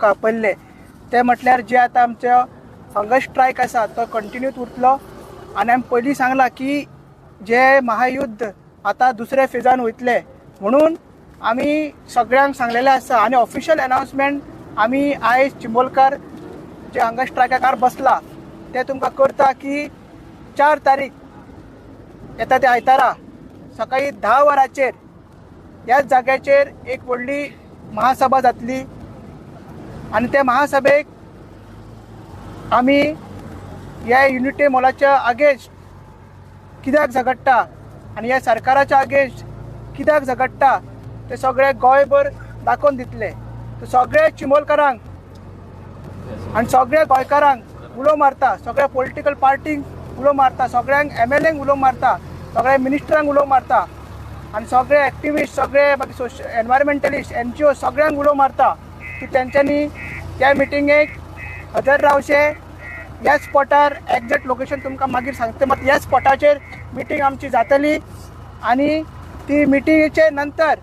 तुमकां आपयल्ले ते म्हटल्यार जे आतां आमचे हंगर स्ट्रायक आसा तो कंटिन्यू उरतलो. आनी आमी पयलीं सांगलां की जे महायुद्ध आतां दुसऱ्या फेजान वयतले म्हणून आमी सगळ्यांक सांगलेलें आसा. आनी ऑफिशियल अनाउन्समेंट आमी आयज चिंबोलकार जे हंगर स्ट्रायकार बसला ते तुमकां करता की 4 तारीख येता ते आयतारा सकाळी 10 वरांचेर ह्याच जाग्याचेर एक व्हडली महासभा जातली आनी त्या महासभेक आमी ह्या युनिटी मॉलाच्या अगेन्स्ट कित्याक झगडटा आनी ह्या सरकाराच्या अगेन्स्ट कित्याक झगडटा ते सगळे गोंयभर दाखोवन दितले. सगळे चिंबोलकारांक आनी सगळ्या गोंयकारांक उलो मारता, सगळ्या पॉलिटिकल पार्टींक उलो मारता, सगळ्यांक MLAंक उलो मारता, सगळ्या मिनिस्टरांक उलो मारता आनी सगळे एक्टिविस्ट, सगळे बाकी सोशल एनवायरमेंटलिस्ट, NGO सगळ्यांक उलो मारता की तेंच्यांनी त्या मिटिंगेक हजर रावचें. ह्या स्पॉटार एग्जॅक्ट लोकेशन तुमकां मागीर सांगता, मात ह्या स्पॉटाचेर मिटींग आमची जातली आनी ती मिटिंगेचे नंतर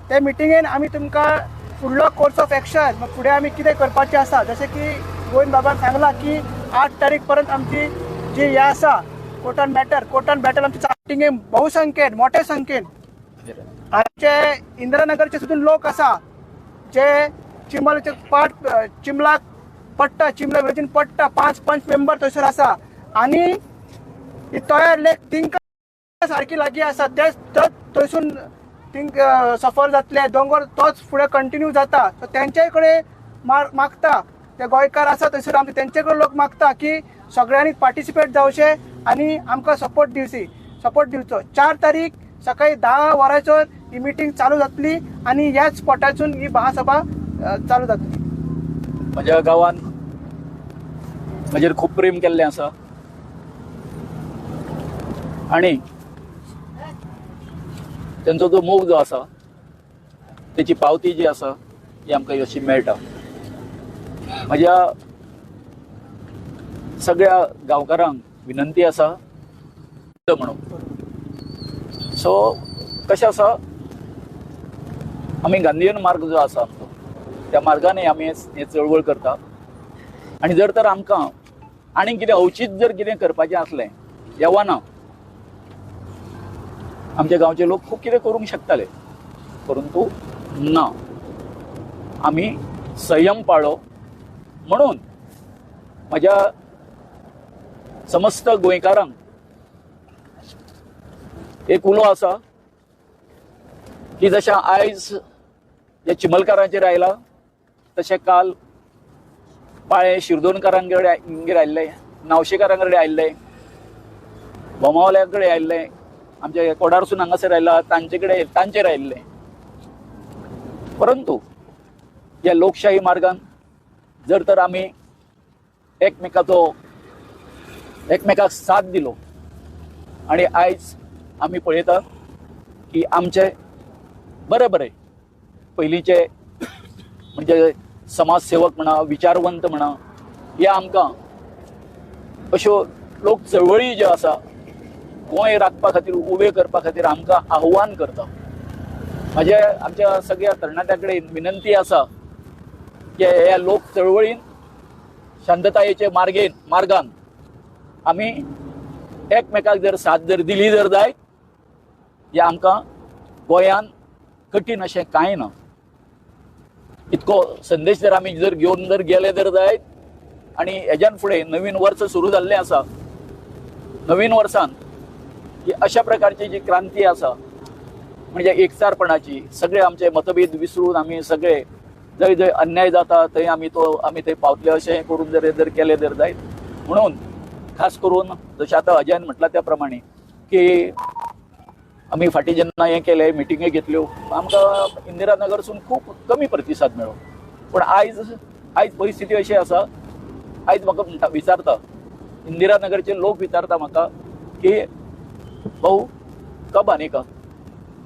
त्या मिटिंगेन आमी तुमकां फुडलो कोर्स ऑफ एक्शन फुडें आमी कितें करपाचें आसा, जशें की गोविंद बाबान सांगलां की 8 तारीख पर्यंत आमची जी हें आसा कोर्टान मॅटर, कोर्टान बॅटल आमची मिटिंगे बहुसंख्येन मोठे संख्येन आमचे इंदिरानगरचे सुद्दां लोक आसा जे चिंबलचे पार्ट चिंबलाक पडटा, चिंबला विलेजीन पडटा, 5 मेंबर थंयसर आसा आनी तयार लेक तिंका सारकी लागीं आसा, तेच थंयसून थिंग सफर जातले, दोंगर तोच फुडें कंटिन्यू जाता. सो तेंच्याय कडेन मागता ते गोंयकार आसा थंयसर आमचे तेंचे कडेन लोक मागता की सगळ्यांनी पार्टिसिपेट जावचें आनी आमकां सपोर्ट दिवची, सपोर्ट दिवचो. 4 तारीख सकाळी 10 वरांचेर ही मिटींग चालू जातली आनी ह्याच स्पॉटासून ही महासभा चालू जातली. म्हज्या गांवान म्हजेर खूब प्रेम केल्लें आसा आनी तेंचो जो मोग जो आसा तेची पावती जी आसा ती आमकां अशी मेळटा. म्हज्या सगळ्या गांवकारांक विनंती आसा म्हणून. सो कशें आसा, आमी गांधीयन मार्ग जो आसा आमचो त्या मार्गाने आमी हे चळवळ करता आनी जर तर आमकां आनी कितें अवचीत जर कितें करपाचें आसलें येवना आमच्या गांवचे लोक खूब कितें करूंक शकताले, परंतु ना, आमी संयम पाळ्ळो. म्हणून म्हज्या समस्त गोंयकारांक एक उलो आसा की जशें आयज जे चिंबलकारांचेर आयला तशें काल पाळें शिरदोनकारांगेर आयिल्लें, नावशेकारां कडेन आयिल्लें, बोमावल्या कडेन आयिल्लें, आमच्या कोडारसून हांगासर आयला तांचे कडेन तांचेर आयिल्लें. परंतु ह्या लोकशाही मार्गान जर तर आमी एकमेकाक साथ दिलो आनी आयज आमी पळयता की आमचे बरे बरे पयलींचे म्हणजे समाजसेवक म्हणा, विचारवंत म्हणा, हे आमकां अश्यो लोक चळवळी ज्यो आसा गोंय राखपा खातीर, उबें करपा खातीर आमकां आव्हान करता. म्हजे आमच्या सगळ्या तरणाट्यां कडेन विनंती आसा की ह्या लोक चळवळीन शांततायेचे मार्गान आमी एकमेकाक जर साथ जर दिली जर जायत, हे आमकां गोंयान कठीण अशें कांय ना. इतको संदेश जर आमी जर घेवन जर गेले जर जायत आनी हेज्यान फुडें नवीन वर्स सुरू जाल्लें आसा, नवीन वर्सान ही अशा प्रकारची जी क्रांती आसा म्हणजे एकचारपणाची, सगळे आमचे मतभेद विसरून आमी सगळे जंय जंय अन्याय जाता थंय आमी तो आमी थंय पावतले अशें करून जर जर केलें जर जायत. म्हणून खास करून जशें आतां अजयान म्हटलां त्या प्रमाणे की आमी फाटीं जेन्ना हें केलें, मिटिंगी घेतल्यो, आमकां इंदिरा नगरसून खूब कमी प्रतिसाद मेळ्ळो. पूण आयज आयज परिस्थिती अशी आसा, आयज म्हाका म्हणटा विचारता इंदिरा नगरचे लोक विचारता म्हाका की भाऊ कब आनी का,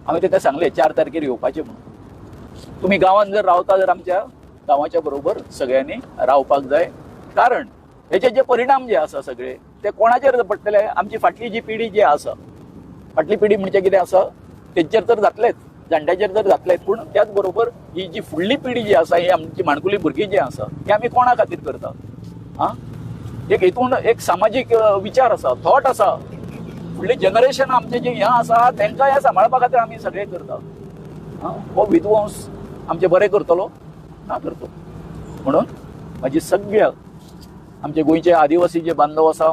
हांवें ताका सांगलें 4 तारखेर येवपाचें म्हणून. तुमी गांवांत जर रावता जर आमच्या गांवाच्या बरोबर सगळ्यांनी रावपाक जाय, कारण हेचे जे परिणाम जे आसा सगळे ते कोणाचेर पडटले, आमची फाटली जी पिढी जी आसा, फाटली पिढी म्हणजे कितें आसा तेंचेर तर जातलेच. जाणट्याचेर जर जातलें, पूण त्याच बरोबर ही जी फुडली पिढी जी आसा, ही आमची माणकुली भुरगीं जी आसा, ही आमी कोणा खातीर करता? आं, एक हितून एक सामाजीक विचार आसा, थॉट आसा. फुडली जनरेशन आमचें जें हें आसा तेंकां हें सांबाळपा खातीर आमी सगळें करता. हो विध्वंस आमचें बरें करतलो ना करतलो. म्हणून म्हाजी सगळ्या आमचे गोंयचे आदिवासी जे बांधव आसा,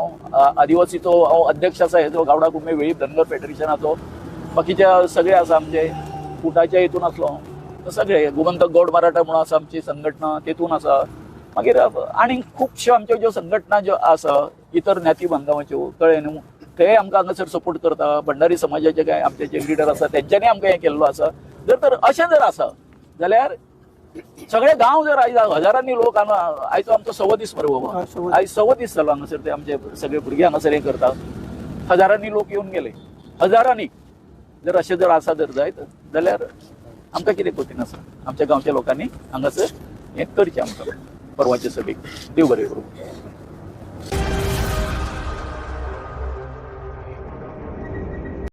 आदिवासीचो हांव अध्यक्ष आसा हेजो गावडा कुणबी वेळीप धनगर फेडरेशनाचो, बाकीचे सगळे आसा आमचे कुटाच्या हितून आसलो सगळे, गोमंतक गौड मराठा म्हणून आसा आमची संघटना तेतून आसा. मागीर आनी खुबश्यो आमच्यो ज्यो संघटना ज्यो आसा इतर ज्ञाती बांधवाच्यो, कळ्ळें न्हू, ते आमकां हांगासर सपोर्ट करता. भंडारी समाजाचे काय आमचे जे लिडर आसा तेंच्यांनी आमकां हें केल्लो आसा. जर तर अशें जर आसा जाल्यार सगळे गांव जर आयज हजारांनी लोक हांगा, आयचो आमचो सवो दीस मरे बाबा, आयज सवो दीस जालो हांगासर ते आमचे सगळे भुरगे हांगासर हें करता, हजारांनी लोक येवन गेले, हजारांनी. जर अशें जर आसा जर जायत जाल्यार आमकां कितें कठीण आसा? आमच्या गांवच्या लोकांनी हांगासर हें करचें आमकां परवाचे सभेक. देव बरें करूं.